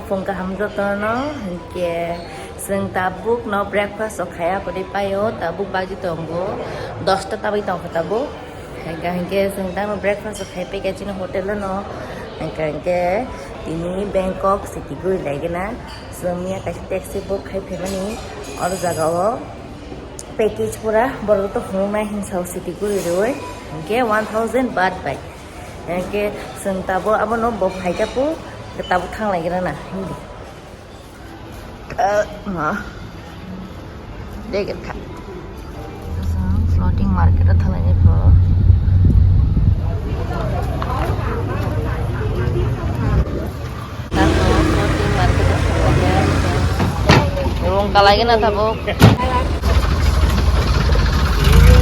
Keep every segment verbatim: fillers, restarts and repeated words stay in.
Phung kaham jotono, hinkhe chwng tabuk no breakfast o khaya kwrwi paio, tabuk baji tongo dosta tabwi tongkha tabuk. Hinkhe, hinkhe chwng tamo breakfast o khai paikha chini hotel o no. Hinkhe, hinkhe tini Bangkok city gwi laigena. Chwng miya kaisa taxi book khai phaimani oro jaga o. Package pura borok to hwnwi nai hinwi sao city guri rwi. Hinkhe one thousand baht bai. Hinkhe chwng tabuk abono bo phaikha pu, tabuk thanglaigrana hindi. Ah, ma. Degel kha. Floating market o thanglaini pho. Rung kalai gana tabuk.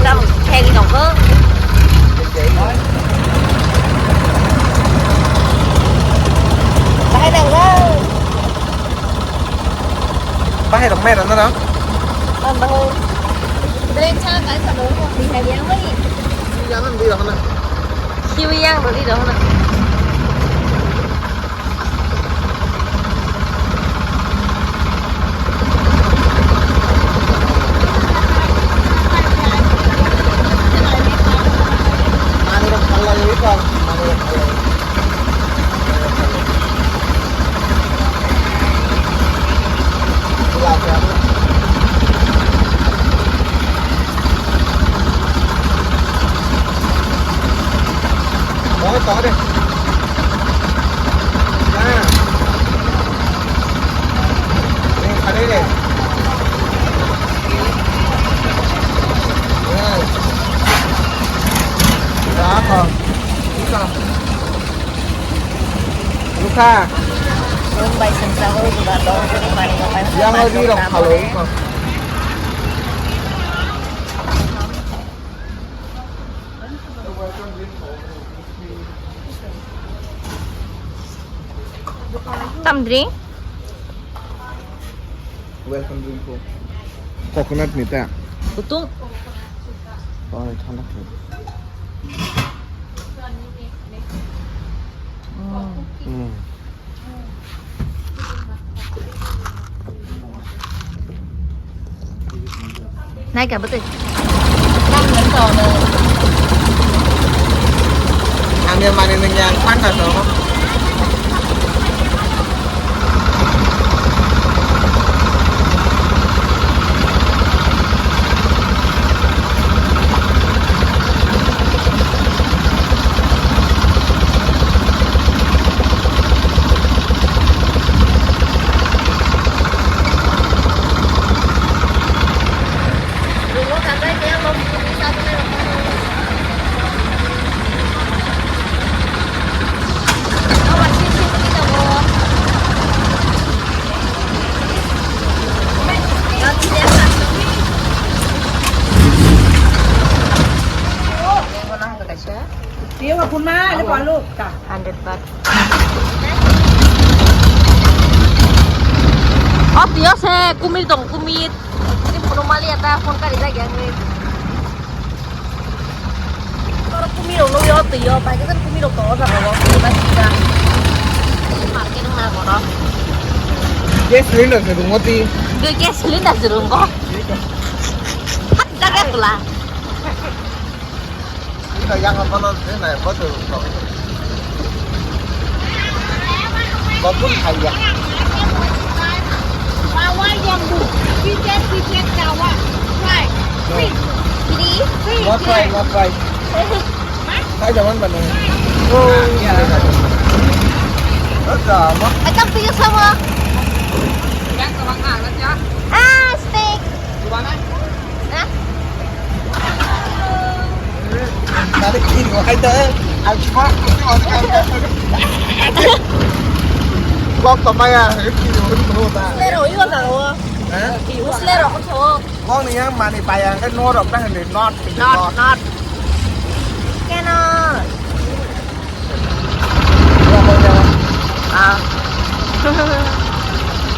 Tam thegi nokgo. Bahai nanggo. Bahai rok mai rana rok. Bahai. Dre cha kai sa do. Bihai yang mai. Yang di rok na. Siwi yang do di rok na. Lukha. Yang lagi rok khalo. Tam drink? Welcome drink ko. Coconut ni ta. Kutung. Oh, thanda khe. Hmm. Hmm. Nai ka bwtwi. Ang yang mani nung yang panta to. Hundred baht. O twi o se kumir tong, kumir. Ini phone mali ata phone kari lagi ang ni. Oro kumir rok nugwi o twi o, bai khe kumir rok tongo jaga o, twi bai twi ja. Market wngna kono. Gas cylinder se rung o twi. Gas cylinder se rung o. Hak jaga pula. Ina yang apa lo, ina yang apa tu? Babun kaya. Wawa yang bu, pijat pijat kawa, try. Free. Free. Not try, not try. Hah? Try the one, but no. Oh, yeah. Ada apa? Ada apa ya sama? Yang sama nggak ada ya? Ah, steak. Gimana? Hah? Tadi kiri gua aja. Alfa. Vlog tomaya. Kiri gua tuh tak. Uslero, iwa tahu. Hah? Uslero, aku tahu. Vlog ni yang mani payang kan norok dah ni not. Not, not. Cannot. Ah.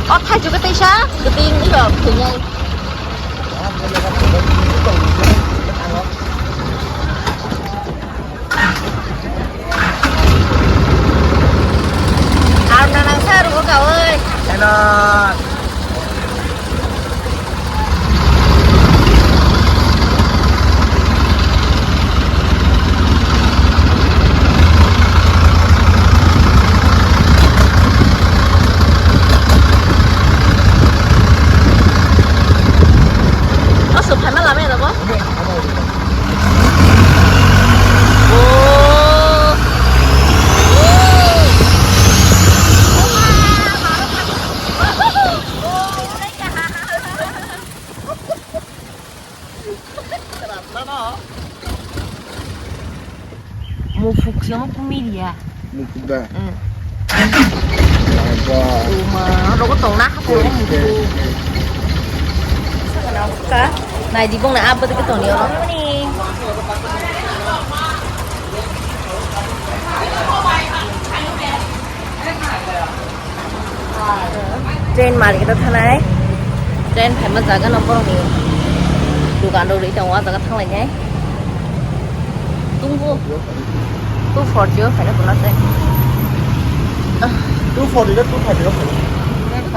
O thaichu ke teisa, keting ni rok tinggal. Ar nanang sa ru ka oi. Da. Mm. Ba. Uma, rogo tong na, hapo. Wait, wait, wait. Saka na, saka. Nai di bong na, apa tu kita ni orang ni. Train market o thanai. Train phaima jaga no borok ni dukan rok ri tongo, o jaga thang lai nai. Tungbo. Two forty o khaina pula train. Two forty na two thirty o khaina.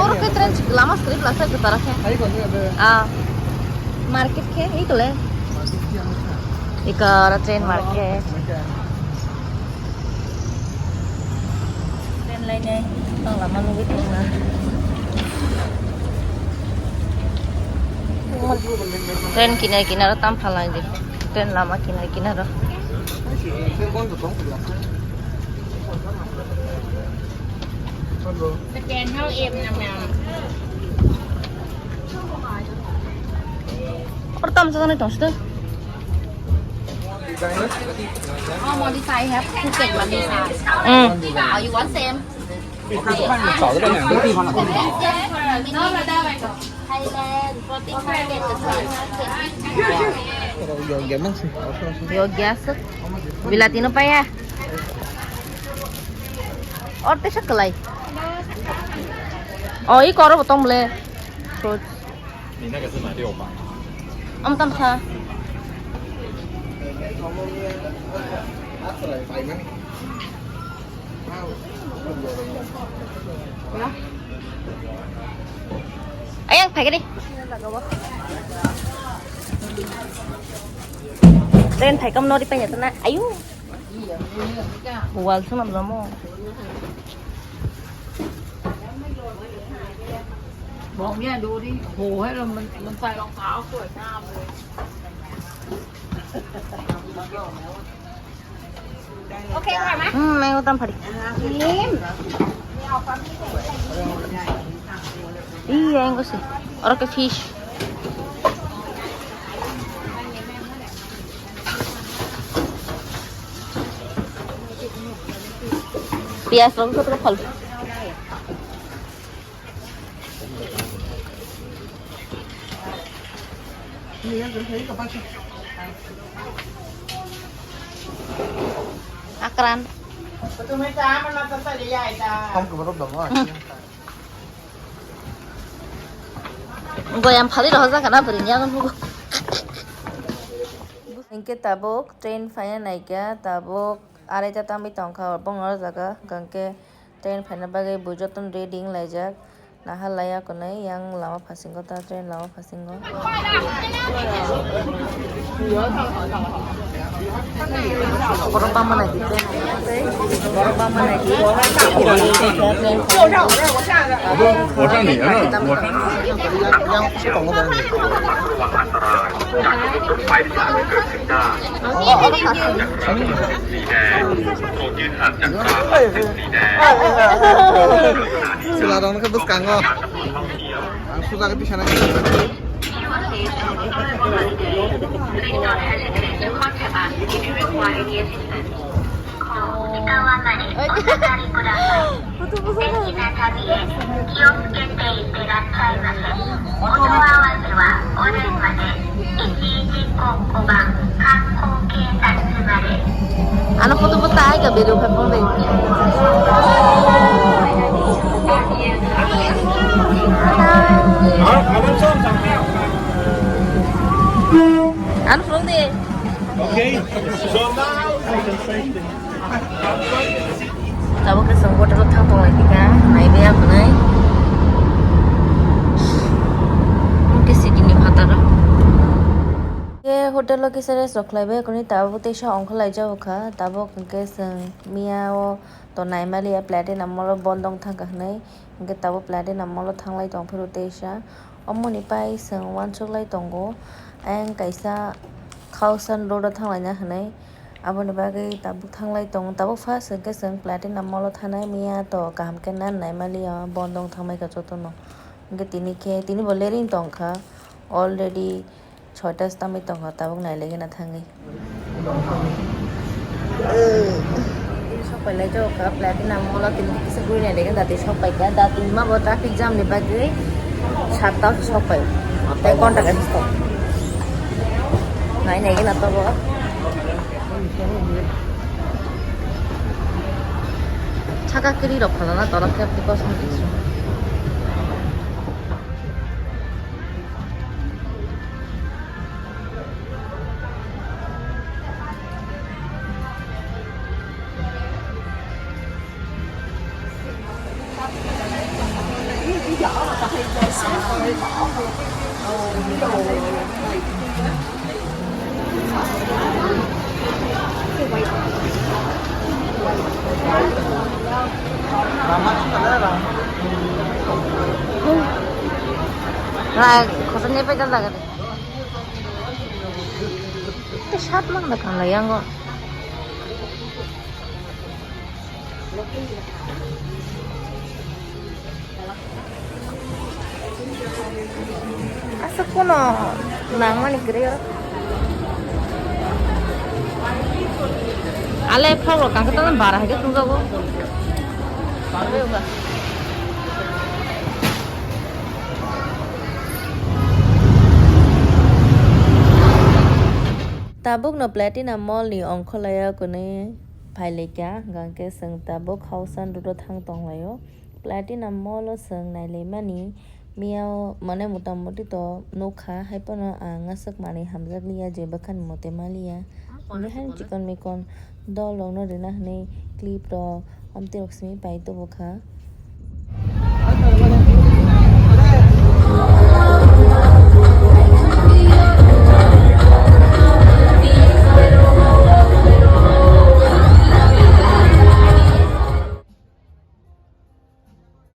Oro ke train lama script lasa ke tara khe. Hai ko ne. Ah. Market khe, i kole. Ikara train market. Train line e tang lama nugwi tongna. Train kinar kinar o tam phalai di. Train lama kinar kinar o. Scan hao em na ma. Or tam sa na tong sto. Oh, modify have two can modify. Mm. Oh, you want same? Thailand, forty-five can the same. Yo gas. Bilati no paya. Or te sa kalai. Oh, i koro botong le. Fruits. Am tam sa. Ayang, phai kadi. Train phai kam nori panya tana. Ayu. Wal suna belamo. Bong ya duri ho hai lo men men sai long thao ko na. Okay, mama. Hmm, mango tam phari. Sim. Iya, yang ko sih. Oro ke fish. Piyaj rok kotoro phal. Akran. Goyam phali rohorjak kana bwrwini yago nugo. Hinkhe tabuk train phaina naikha, tabuk araita tamwi tongkha, bongni oro jaga hwnkhe train phaina bagwi bo jotono ready wnglaijak. Nahar laiya kunui yang lama phasingo ta train lama phasingo. Borok bama naidi train. Borok bama naidi. Chwla rok no khe bwskango. Ang suja khe tisa nai. Ano photo photo ai ka video ka phone dai. Ano phone de. Okay. So now Tabuk khe chwng hotel o thang tong lai kha, nai bia hwnwi. Hwnkhe city ni phataro. Khe hotel o kisa rest rok khlai bai, kwnwi tabuk teisa ongkhor lai jak kha, tabuk hwnkhe chwng miya o to naimaliya Platinum Mall o bondong thang kha hwnwi, hwnkhe tabuk Platinum Mall o thanglai tong phuru teisa. Omoni pai chwng uansuk lai tongo, ayang kaisa Khausan road o thang laina hwnwi. Aboni bagwi tabuk thanglai tongo. Tabuk first hwnkhe chwng Platinum Mall o thanai, miya to kaham khe nan naimaliya, bondong thangbai kha jotono. Hwnkhe tini khe, tini bo lereng tongkha, already soita se tamwi tongkha, tabuk nailaigwna thangwi. Pailai jok ka Platinum Mall o tini kisa guri nai dege dati sok pai ka dati ma bo traffic jam ni bagwi satta o sok pai. Tai konta ka sok. Nai nai gina to bo. Chaka kiri rok phalana tola khe phi kosong kisa. Rai, khosok ni pai dal daga de. Te sat mang da kan la yango. Aswk kuno nangmani kwrwi o. Ale phok rok kangkhe tongna bara hai khe tungjago. Tabukno Platinum Mall ni ongkhorlai o kwnwi phailaikha, hwnkhe chwng tabuk Haosan Road o thang tonglaio. Platinum Mall o chwng nailaimani, miyao mane motamuti to nukha, haiphano ang aswk manwi hamjakliya je bwkhani mote maliya. Hwnwi haino chikon mikon dol rokno rwna hwnwi clip rok, amtwi rok simi pai tubukha.